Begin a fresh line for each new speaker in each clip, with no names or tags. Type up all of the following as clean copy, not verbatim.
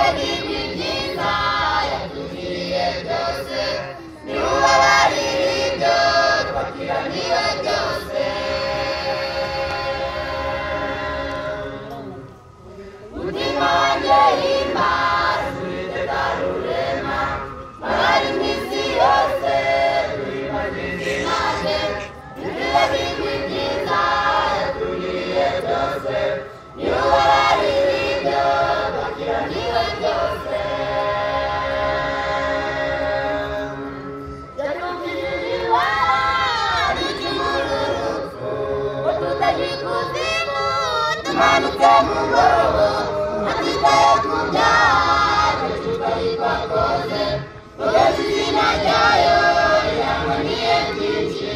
Ntitwibagirwe ibyiza yatugiriye byose, niwe ubabarira ibyo twakiraniwe byose. Mutima wanjye himbaza Uwiteka Rurema, abari mu isi yose duhimbaze izina rye. Ntitwibagirwe ibyiza yatugiriye byose, niwe ubabarira ibyo twakiraniwe byose. Yatugirije ibara ry'umururupfu, ngo tutajya ikuzimu tumanutse mu mwobo, atitaye ku byaha byacu twari twakoze, kugeza izina ryayo riramaniye byinshi.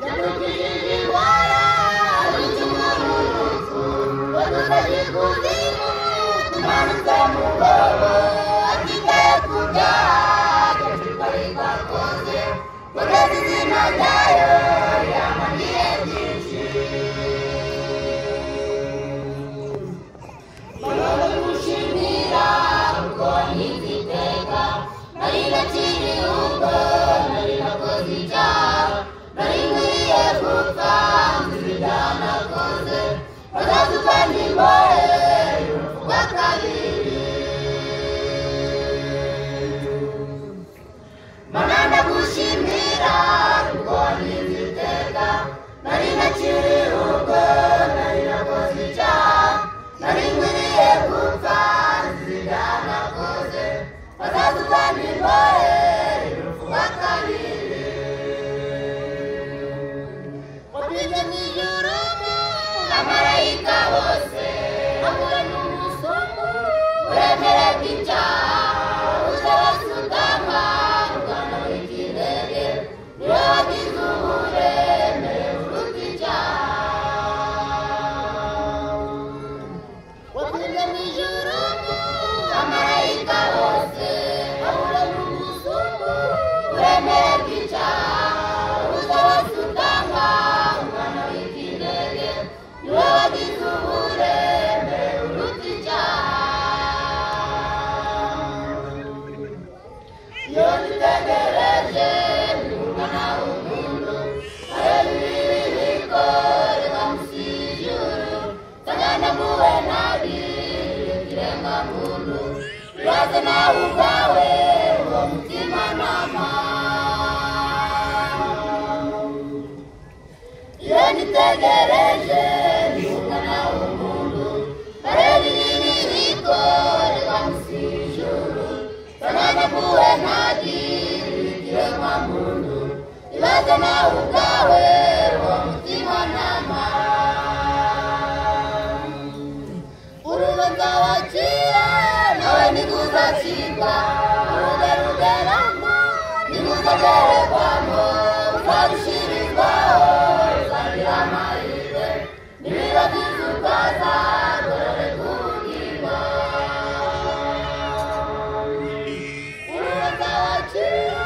Yadukijije indwara z'umururupfu, ngo tutajya ikuzimu tumanutse mu mwobo, atitaye ku byaha byacu twari twakoze, kugeza izina ryayo riramaniye byinshi. Mana gushimira kuko wankinze iteka, nari nakiri ubwo nari nakoze icyaha, nari nkwiriye gupfa nziza ibyaha nakoze, bazazuka n'imbohe y'urupfu rwa kabiri. Mana ndagushimira kuko wankinze iteka, nari nakiri ubwo nari nakoze icyaha, nari nkwiriye gupfa nziza ibyaha nakoze, bazazuka n'imbohe y'urupfu rwa kabiri. Wapinze mu ijuru amarayika bose, ahura n'umusumu uburemere bw'icyaha, uze wese utanga umwana w'ikinege, niwe wagize uburemere buruta icyaha. Wapinze mu ijuru amarayika bose, ahura n'umusumu uburemere bw'icyaha, uze wese utanga umwana w'ikinege, niwe wagize uburemere buruta icyaha. Iyo dutegereje umwana w'umuntu, areba ibibi bikorerwa munsi y'ijuru, nsanga muwe nabi ikiremwamuntu, ibaze nawe ubwawe uwo mutimanama. Iyo nitegereje umwana w'umuntu, areba ibibi bikorerwa munsi y'ijuru, nsanga muwe nabi ikiremwamuntu, ibaze nawe ubwawe uwo mutimanama. Urubanza wacira nawe ntiruzacibwa, urugerugeramo ntiruzagerekwamo, uzarushirirwaho uzagira amahirwe, nibiba byiza utazagororerwa ubugingo. Urubanza wacira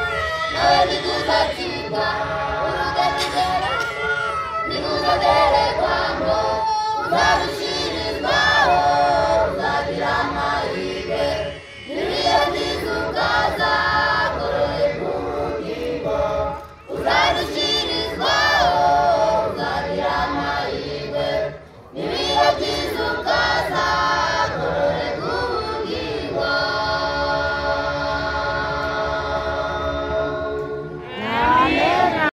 nawe ntiruzacibwa, urugerugeramo ntiruzagerekwamo, uzarushirirwaho.